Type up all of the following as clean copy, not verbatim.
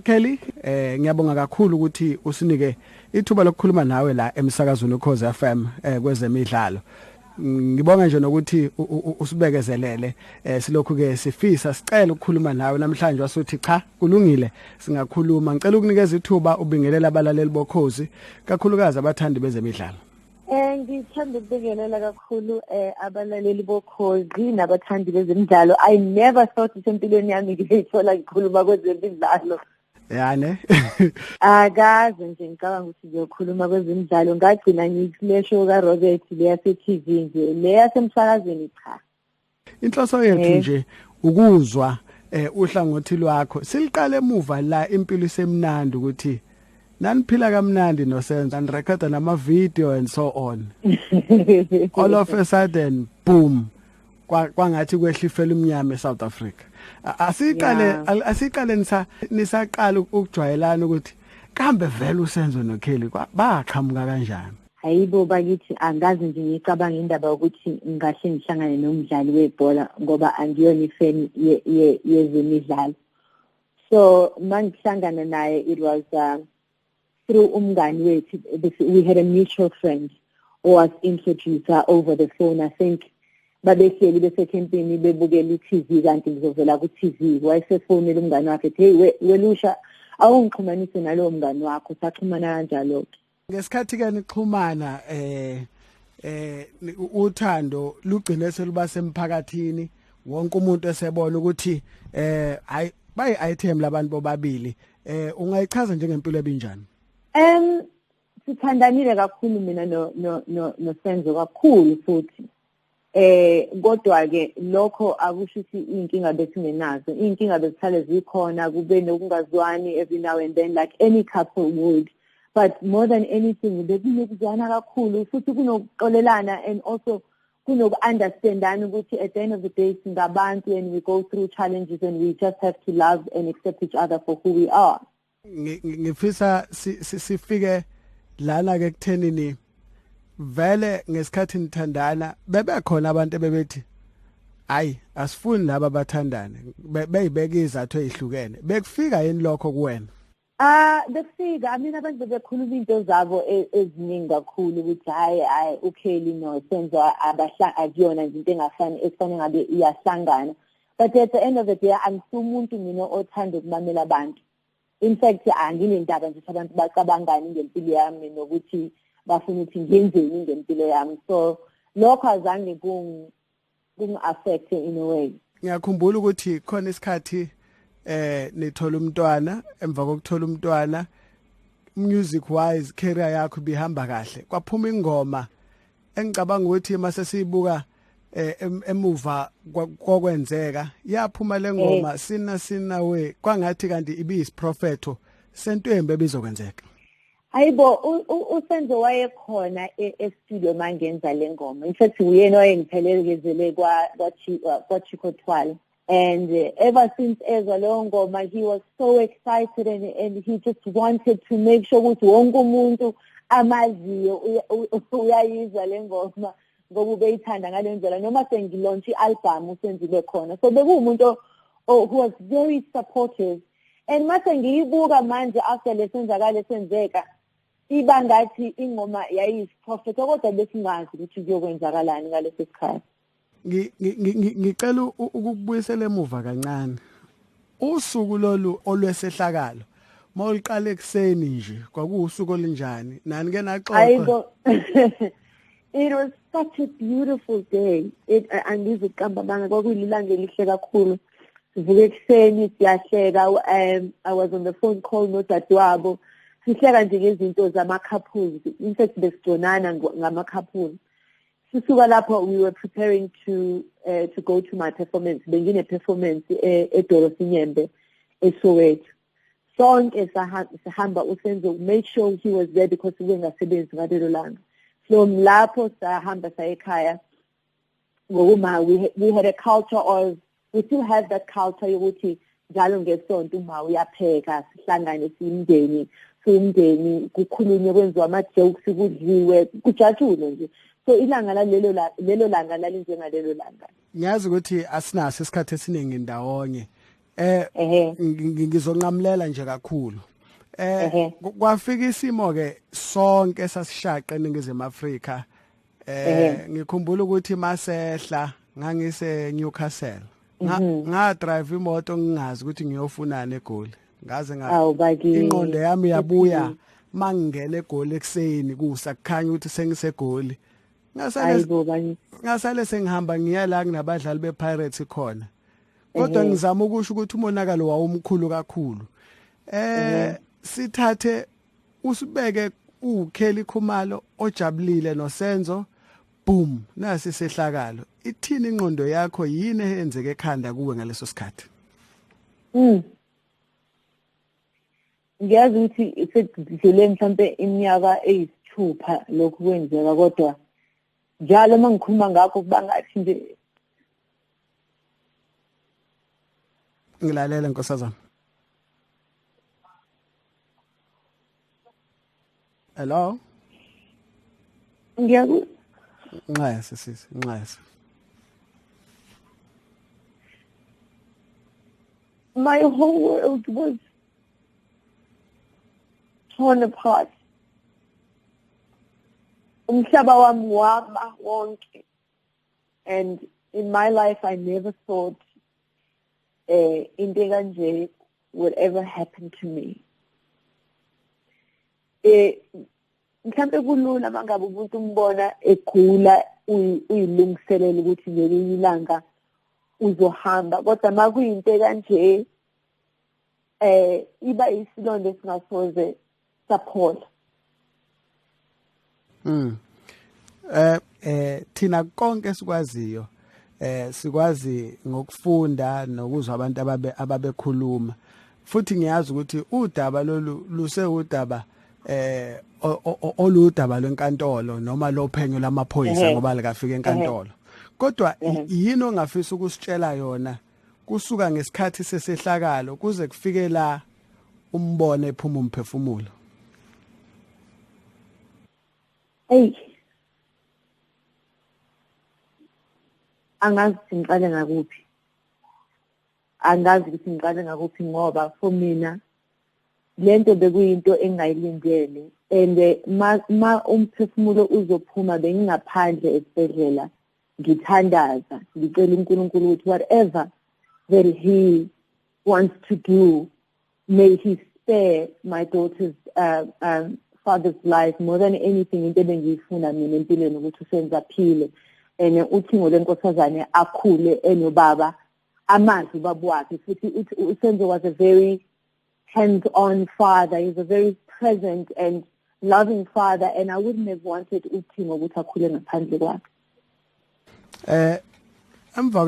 Kelly, ngiyabonga kakhulu ukuthi usinike ithuba lokukhuluma nawe la emsakazweni Ukhozi FM kwezemidlalo. Ngibonga nje nokuthi usibekezelele, silokhu ke sifisa sicela ukukhuluma nawe namhlanje, wasuthi cha, kulungile, singakhuluma. Ngicela ukunikeza ithuba ubingelela abalaleli boKhozi, kakhulukazi abathandi bezemidlalo. Ngithanda ukubingelela kakhulu abalaleli boKhozi nabathandi bezemidlalo. I never thought empilweni yami ngiyithola ngikhuluma kwezemidlalo. Yani. Akaze nje ngicabanga ukuthi ngiyokhuluma kwezemidlalo. Ngagcina ngikule show ka Robert le yase TV nje, le yasemsakazweni cha. Inhloso yethu nje ukuzwa uhlangothi lwakho. Siliqale emuva la impilo isemnandi, ukuthi naniphila kamnandi noSenzo and record nama video and so on. All of a sudden, boom, kwangathi kwehlifela umnyama eSouth Africa. Asiqale nisaqala ukujwayelana, ukuthi kambe vele uSenzo noKelly baqhamuka kanjani? Hayibo bakithi, angazi nje ngicabanga indaba yokuthi ngingahle ngihlangane nomdlali webhola, ngoba angiyona ifan yezemidlalo. So mangihlangana naye, it was through umngani wethu. We had a mutual friend who was introduced over the phone. I think babehleli besekhempini bebukela i-TV, kanti ngizovela ku-TV. Wayesefonela umngani wakhe ethi, "Hey welusha, awungixhumanise nalowo mngani wakho." Saxhumana kanjalo-ke. Ngesikhathi ke nixhumana, uthando lugcine seluba semphakathini, wonke umuntu esebona ukuthi hayi, bayi item labantu bobabili. Ungayichaza njengempilo ebinjani? Sithandanile kakhulu mina no no no noSenzo kakhulu futhi. Kodwa ke lokho akusho ukuthi inkinga besingenazo. Inkinga bezihlale zikhona, kube nokungazwani every now and then, like any couple would. But more than anything, bekunokuzwana kakhulu futhi kunokuxolelana and also kunoku-understandana ukuthi at the end of the day singabantu and we go through challenges and we just have to love and accept each other for who we are. Ngifisa sifike lana ke kuthenini, vele ngesikhathi nithandana bebekhona abantu ebebethi, "Hayi, asifuni laba bathandane," beyibeka izathu ezihlukene. Bekufika yini lokho kuwena? Ah, bekufika. I mean, abantu bebekhuluma into zabo eziningi kakhulu ukuthi hayi hayi, uKelly noSenzo abahla akuyona nje into engafani ekufanele ngabe iyahlangana. But at the end of the day, angisumuntu mina othanda ukumamela abantu. In fact, anginendaba nje ukuthi abantu bacabangani ngempilo yami nokuthi bafuna ukuthi ngenzeni ngempilo yami. So lokho azange kungi-affect in a way. Ngiyakhumbula ukuthi khona isikhathi nithola umntwana. Emva kokuthola umntwana, music wise career yakho bihamba kahle, kwaphuma ingoma engicabanga ukuthi mase siyibuka emuva kokwenzeka, yaphuma le ngoma "Sina Sina We", kwangathi kanti ibiyisiprofetho sento embi ebizokwenzeka. Hayibo, uSenzo wayekhona e-studio mangenza le ngoma. In fact, uyena wayengiphelekezele kwa Chico Twala. And ever since ezwa leyo ngoma, he was so excited and he just wanted to make sure ukuthi wonke umuntu amaziyo uyayizwa le ngoma, ngoba ubeyithanda ngale ndlela, noma sengilaunch i-album usenzile khona. So bekuwumuntu who was very supportive. And mase ngiyibuka manje after lesenzakalo esenzeka, iba ngathi ingoma yayisiprofetho, kodwa besingazi ukuthi kuyokwenzakalani ngaleso sikhathi. Ngicela ukukubuyisela emuva kancane. Usuku lolu olwesehlakalo, mawuliqala ekuseni nje, kwakuwusuku olunjani? Nani ke naxoxa? Ayibo, it was such a beautiful day. It angizuqamba amanga, kwakuyilanga elihle kakhulu. Sivuke ekuseni siyahleka. I was on the phone call nodadewabo, sihleka nje ngezinto zama-couples. In fact, besigconana ngama-couples. Sisuka lapho, we were preparing to go to my performance. Bengine performance eDorothy Nyembe eSoweto. Sonke sahamba. uSenzo make sure he was there because ubengasebenzi ngalelo langa. So lapho sahamba saya ekhaya ngokuma. We had a culture of, we still have that culture yokuthi njalo ngesonto uma uyapheka, sihlangane siyimndeni, siwumndeni, kukhulunywe, kwenziwa ama-jokes, kudliwe, kujatshulwe nje. So ilanga lalelo lelo langa lalinjengalelo langa. Ngiyazi ukuthi asinaso isikhathi esiningi ndawonye. Ngizonqamulela nje kakhulu. Kwafika isimo ke sonke sasishaqa eNingizimu Afrika. Ngikhumbula ukuthi masehla ngangise Newcastle. Nga drive imoto ngingazi ukuthi ngiyofunana eGoli. Ngaze nga ingqondo yami yabuya mangingena eGoli ekseni kusa kukhanya ukuthi sengisegoli. Ngasale sengihamba ngiya la kunabadlali bePirates khona. Kodwa ngizama ukusho ukuthi umonakalo wawumkhulu kakhulu. Sithathe usibeke uKelly Khumalo ojabulile noSenzo, boom, nasi sehlakalo. Ithini ingqondo yakho, yini eyenzeke ekhanda kuwe ngaleso sikhathi? Ngiyazi ukuthi sekudlule mhlambe iminyaka eyisithupha lokhu kwenzeka, kodwa njalo uma ngikhuluma ngakho kuba ngathi nje. Ngilalela nkosazana. Hello? Ngiyaku Nxese sisi, nxese. My whole world was torn apart. Umhlaba wami wama wonke. And in my life I never thought into kanje would ever happen to me. Mhlambe kulula mangabe umuntu umbona egula uyilungiselela ukuthi ngelinye ilanga uzohamba, kodwa makuyinto kanje iba isilonda esingasoze saphola. Thina konke sikwaziyo sikwazi ngokufunda nokuzwa abantu ababekhuluma, futhi ngiyazi ukuthi udaba lolu luse udaba oludaba lwenkantolo noma lophenyo lamaphoyisa ngoba likafika enkantolo. Kodwa yini ongafisa ukusitshela yona kusuka ngesikhathi sesehlakalo kuze kufike la umbone ephuma umphefumulo? Hey, angazi ngiqale ngakuphi, angazi ukuthi ngiqale ngakuphi, ngoba for mina lento bekuyinto engayilindele. And ma umphefumulo uzophuma bengingaphandle esibhedlela ngithandaza ngicela uNkulunkulu ukuthi whatever that he wants to do, may he spare my daughter's father's life more than anything. Into ebengiyifuna mina empilweni ukuthi uSenzo aphile and uthingo lenkosazane akhule enobaba amazi ubaba wakhe. Futhi uSenzo was a very hands-on father. He's a very present and loving father, and I wouldn't have wanted uthingo ukuthi akhule ngaphandle kwakhe. Emva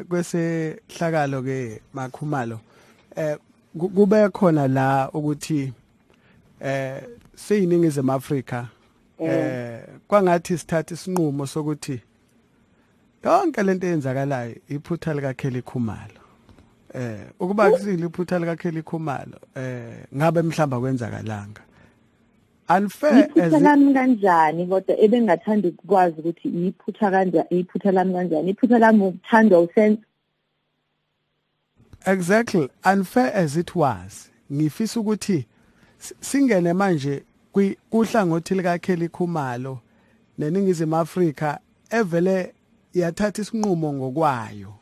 kwesehlakalo ke Makhumalo, kube khona la ukuthi seyiningizimu Afrika kwangathi sithatha isinqumo sokuthi yonke lento eyenzakalayo iphutha lika Kelly Khumalo. Ukuba kusile iphutha lika Kelly Khumalo ngabe mhlamba kwenzakalanga. Unfair as iphutha lami kanjani, kodwa ebengathanda ukwazi ukuthi iphutha kanjani, iphutha lami kanjani, iphutha lami ukuthandwa uSenzo. Exactly, unfair as it was. Ngifisa ukuthi singene manje kuhlangothi lika Kelly Khumalo neNingizimu Afrika evele yathatha isinqumo ngokwayo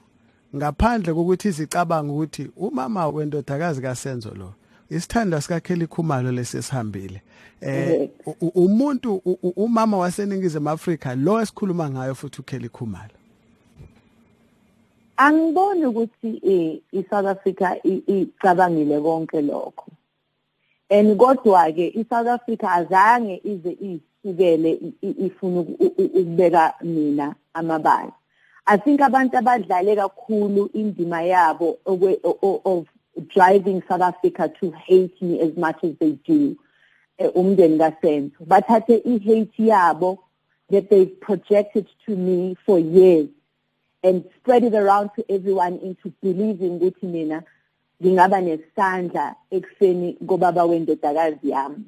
ngaphandle kokuthi izicabanga ukuthi umama wendodakazi kaSenzo lo isithandwa sika Kelly Khumalo lesihambile. Umuntu umama waseNingizimu Afrika lo esikhuluma ngayo futhi uKelly Khumalo. Angiboni ukuthi iSouth Africa icabangile konke lokho. And kodwa ke iSouth Africa azange ize isukele ifuna ukubeka mina amabala. I think abantu abadlale kakhulu indima yabo of driving South Africa to hate me as much as they do, umndeni kaSenzo. Bathathe i-hate yabo that they've projected to me for years and spread it around to everyone into believing ukuthi mina ngingaba nesandla ekufeni kobaba wendodakazi yami.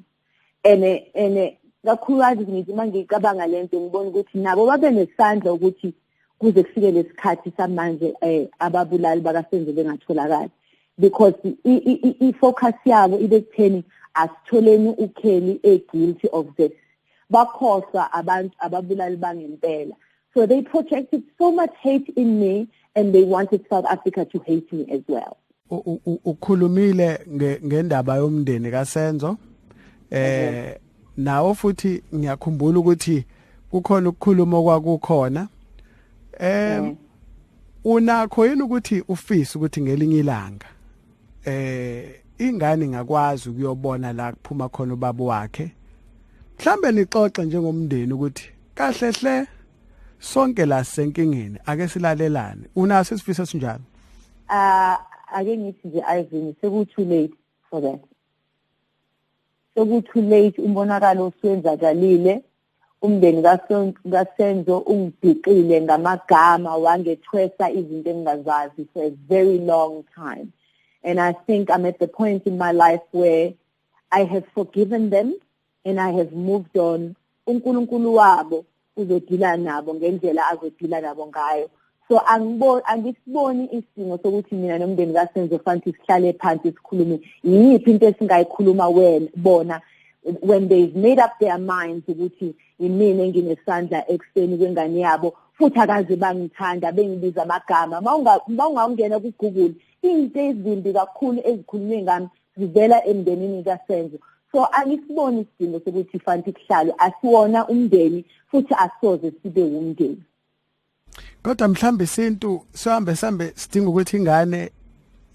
And kakhulukazi ngithi mangicabanga lento ngibona ukuthi nabo babe nesandla ukuthi Kuze kufike lesikhathi samanje ababulali bakaSenzo bengatholakali, because i-focus yabo ibe kutheni asitholeni uKelly e-guilty of this. Bakhohlwa abantu ababulali bangempela. So they projected so much hate in me, and they wanted South Africa to hate me as well. Ukhulumile ngendaba yomndeni kaSenzo, nawo futhi ngiyakhumbula ukuthi kukhona ukukhuluma okwakukhona. Unakho yini ukuthi ufise ukuthi ngelinye ilanga ingane ingakwazi ukuyobona la kuphuma khona ubaba wakhe, mhlambe nixoxe njengomndeni ukuthi kahle hle sonke la senkingeni, ake silalelane? Unaso isifiso esinjalo? Ake ngithi nje, Ivan, seku too late for that. Seku too late, umbonakalo usuwenzakalile. Umndeni kaSenzo ungibhiqile ngamagama, wangethwesa izinto engingazazi for a very long time, and I think I'm at the point in my life where I have forgiven them and I have moved on. UNkulunkulu wabo uzodila nabo ngendlela azodila nabo ngayo. So angisiboni isidingo sokuthi mina nomndeni kaSenzo fanele sihlale phansi sikhulume. Yiphi into esingayikhuluma wena bona when they've made up their minds ukuthi yimina enginesandla ekuseni kwengane yabo, futhi akaze bangithanda, bengibiza amagama? Mawungawungena ku-Google, into ezimbi kakhulu ezikhulunywe ngami zivela emndenini kaSenzo. So angisiboni isidingo sokuthi fanele kuhlalwe. Asiwona umndeni, futhi asoze sibe umndeni. Kodwa mhlambe isintu sihambe sambe sidinga ukuthi ingane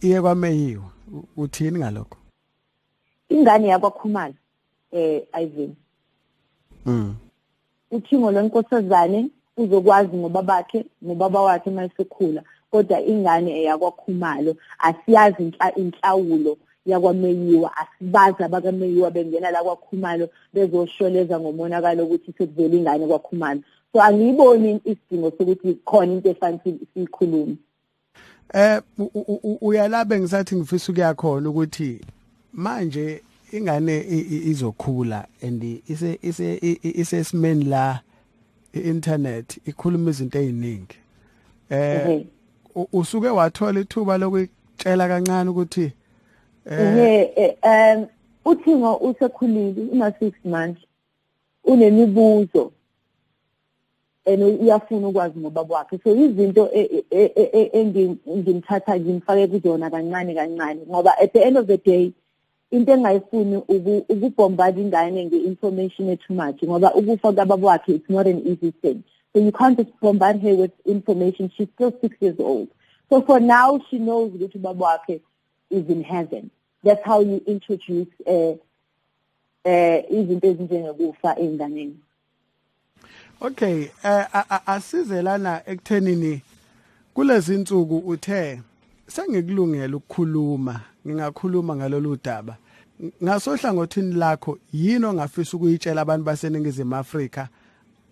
iye kwaMeyiwa. Uthini ngalokho? Ingane yakwaKhumalo, Ivan. Uthingo lwenkosazane uzokwazi ngobabakhe, ngobaba wakhe mayesekhula, kodwa ingane eyakwaKhumalo. Asiyazi inhlawulo yakwaMeyiwa, asibazi abakaMeyiwa bengena la kwaKhumalo bezosholeza ngomonakalo ukuthi sekuvela ingane kwaKhumalo. So angiyiboni isidingo sokuthi khona into efanele siyikhulume. Uyalabe ngisathi ngifisa ukuya khona ukuthi manje ingane izokhula and ise ise isesimeni la i-internet ikhuluma izinto eziningi. Usuke wathola ithuba lokuyitshela kancane ukuthi Uthingo usekhulile, una 6 months, unemibuzo and uyafuna ukwazi ngobaba wakhe. So izinto engimthatha ngimfake kuzona kancane kancane, ngoba at the end of the day into engayifuni ukubhombada ingane nge-information too much, ngoba ukufa kababa wakhe, it's not an easy thing. So you can't just bombard her with information. She's still 6 years old. So for now she knows ukuthi ubaba wakhe is in heaven. That's how you introduce izinto ezinjengokufa enganeni. Okay, asize lana ekuthenini kulezi insuku uthe sengikulungela ukukhuluma, ngingakhuluma ngalolu daba. Ngasohlangothini lakho, yini ongafisa ukuyitshela abantu baseNingizimu Afrika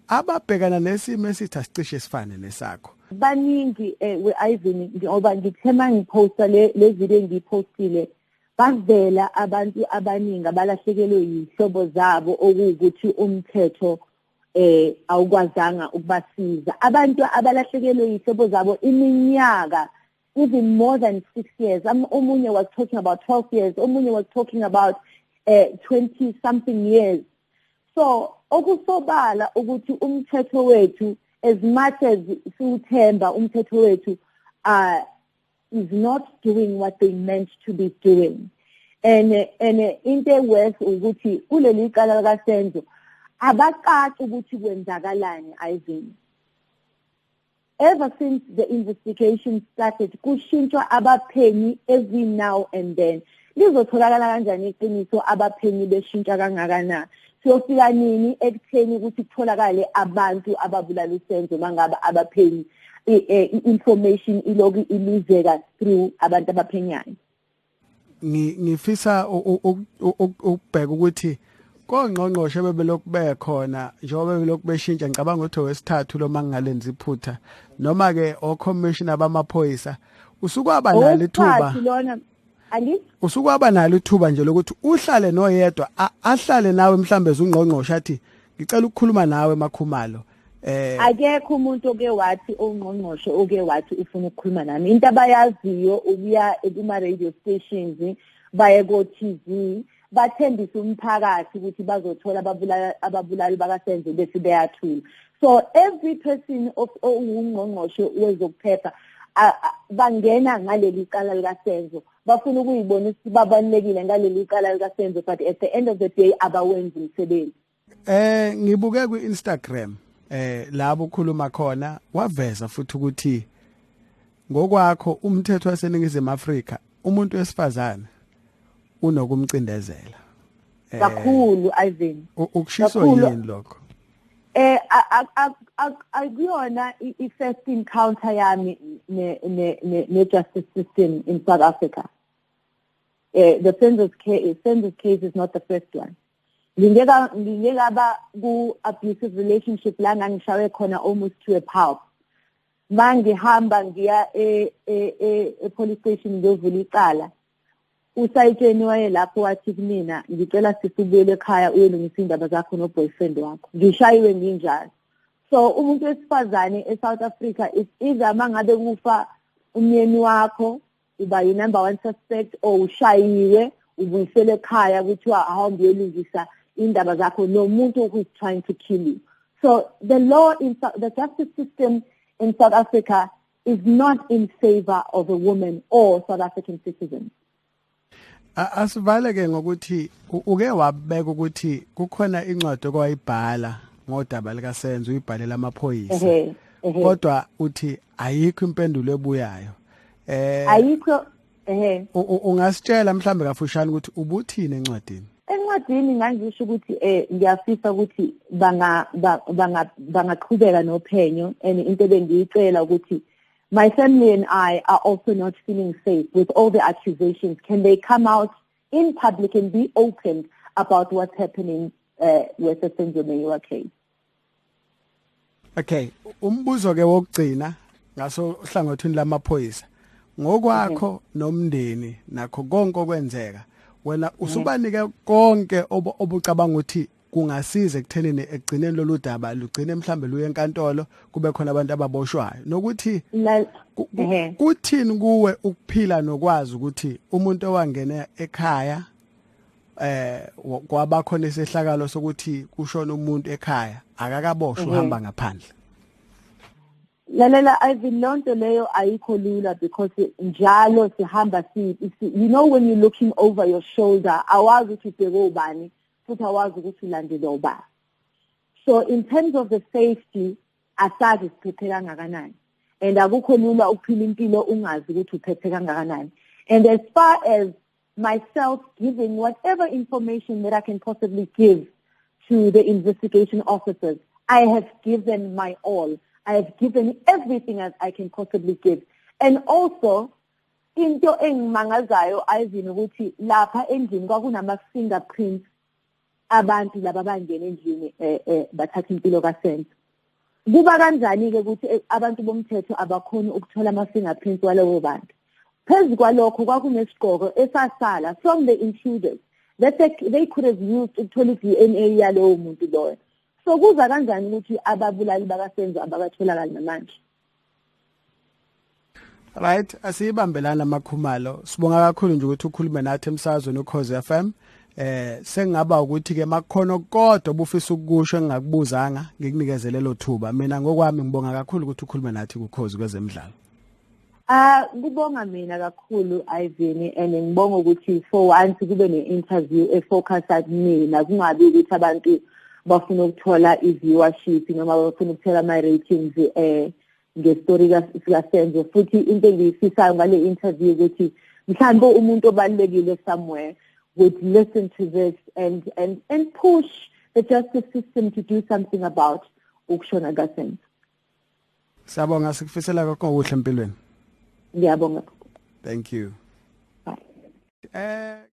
ababhekana nesimo esithi asicishe sifane nesakho? Baningi, we-Ivan, ngoba ngithe uma ngiphosta le video engiyipostile, bavela abantu abaningi abalahlekelwe yihlobo zabo, okuwukuthi umthetho awukwazanga ukubasiza. Abantu abalahlekelwe yihlobo zabo iminyaka, even more than 6 years. Omunye was talking about 12 years, omunye was talking about 20 something years. So okusobala ukuthi umthetho wethu, as much as siwuthemba umthetho wethu, is not doing what they meant to be doing. And into worse ukuthi kuleli cala likaSenzo abacaci ukuthi kwenzakalani, Ivan. Ever since the investigation started, kushintshwa abaphenyi every now and then. Lizotholakala kanjani iqiniso abaphenyi beshintsha kangakana? Siyofika nini ekutheni ukuthi kutholakale abantu ababulala uSenzo mangabe abaphenyi, i-information iloku iluzeka through abantu abaphenyayo? Ngifisa ukubheka ukuthi kongqongqoshe bebelokhu bekhona, njengoba belokhu beshintsha, ngicabanga ukuthi owesithathu lo mangingalenzi iphutha, noma ke o-commissioner bamaphoyisa, usukwaba nalo ithuba lona usukwaba nalo ithuba nje lokuthi uhlale noyedwa, ahlale nawe mhlambe uzungqongqoshe, athi ngicela ukukhuluma nawe, Makhumalo. Akekho umuntu oke wathi, ongqongqoshe oke wathi ufuna ukukhuluma nami. Into abayaziyo ukuya kuma radio stations, baye ko TV, bathembise umphakathi ukuthi bazothola ababulali bakaSenzo, bese beyathula. So every person of owungqongqoshe wezokuphepha bangena ngaleli cala likaSenzo, bafuna ukuyibona ukuthi babalulekile ngaleli cala likaSenzo, but at the end of the day abawenzi umsebenzi. Ngibuke ku-Instagram labo ukhuluma khona, waveza futhi ukuthi ngokwakho umthetho waseNingizimu Afrika umuntu wesifazane unokumcindezela. Kakhulu, Ivan. Ukushiso Kakhulu. yini lokho? Akuyona i-first encounter yami ne justice system in South Africa. The Senzo's case is not the first one. Ngingekaba ku abusive relationship la ngangishawe khona almost to a pulp. Mangihamba ngiya e police station ngiyovula icala, usayitsheni waye lapho wathi kumina, "Ngicela sisubuyele ekhaya uyolungisa indaba zakho no boyfriend wakho." Ngishayiwe nginjalo. So umuntu wesifazane eSouth Africa is either mangabe kufa umyeni wakho uba yi number one suspect, or ushayiwe ubuyisele ekhaya kuthiwa ahambe uyolungisa indaba zakho nomuntu who is trying to kill you. So the law in the justice system in South Africa is not in favor of a woman or South African citizens. Asivale ke ngokuthi uke wabeka ukuthi kukhona incwadi okwayibhala ngodaba likaSenzo, uyibhalela amaphoyisa. Ehe ehe Kodwa uthi ayikho impendulo ebuyayo. Ayikho, ehe. Ungasitshela mhlambe kafushane ukuthi ubuthini encwadini? Encwadini ngangisho ukuthi ngiyafisa ukuthi bangaqhubeka nophenyo, and into ebengiyicela ukuthi my family and I are also not feeling safe with all the accusations. Can they come out in public and be open about what's happening with the Senzo Meyiwa case? Okay, umbuzo ke wokugcina ngaso hlangothini lamaphoyisa. Ngokwakho nomndeni nakho konke okwenzeka, wena usubanike konke obucabanga ukuthi kungasiza ekuthenini ekugcineni lolu daba lugcine mhlambe luye enkantolo, kube khona abantu ababoshwayo, nokuthi kuthini kuwe ukuphila nokwazi ukuthi umuntu owangena ekhaya kwaba khona isehlakalo sokuthi kushona umuntu ekhaya akakaboshwa, uhamba ngaphandle? Lalela Ivan, lonto leyo ayikho lula because njalo sihamba si when you're looking over your shoulder, awazi ukuthi ubheke ubani futhi awazi ukuthi ulandele ubani. So in terms of the safety, asazi siphephe kangakanani, and akukho lula ukuphila impilo ungazi ukuthi uphephe kangakanani. And as far as myself giving whatever information that I can possibly give to the investigation officers, I have given my all. I have given everything as I can possibly give. And also, into engimangazayo, Ivan, ukuthi lapha endlini kwakunama fingerprints abantu laba bangena endlini bathatha impilo kaSenzo. Kuba kanjani ke ukuthi abantu bomthetho abakhoni ukuthola ama fingerprints walowo bantu? Phezu kwalokho kwakunesigqoko esasala from the intruders that they could have used ukuthola i-DNA yalowo muntu loyo. So kuza kanjani ukuthi ababulali bakaSenzo abakatholakali namanje? Right, asiyibambelana amakhumalo. Sibonga kakhulu nje ukuthi ukhulume nathi emsazweni uKhozi FM. Sengaba ukuthi ke makukhona kodwa obufisa ukusho engingakubuzanga, ngikunikeze lelo thuba. Mina ngokwami ngibonga kakhulu ukuthi ukhulume nathi kuKhozi kwezemidlalo. Ah, kubonga mina kakhulu, Ivan, and ngibonga ukuthi for once kube ne-interview e-focus kumina, kungabi ukuthi abantu bafuna ukuthola i-viewership noma bafuna ukuthola ama-ratings nge-story sikaSenzo. Futhi into engiyifisayo ngale interview ukuthi mhlawumbe umuntu obalulekile somewhere would listen to this and push the justice system to do something about ukushona kaSenzo. Siyabonga, sikufisela konke okuhle empilweni. Ngiyabonga. Thank you. Bye.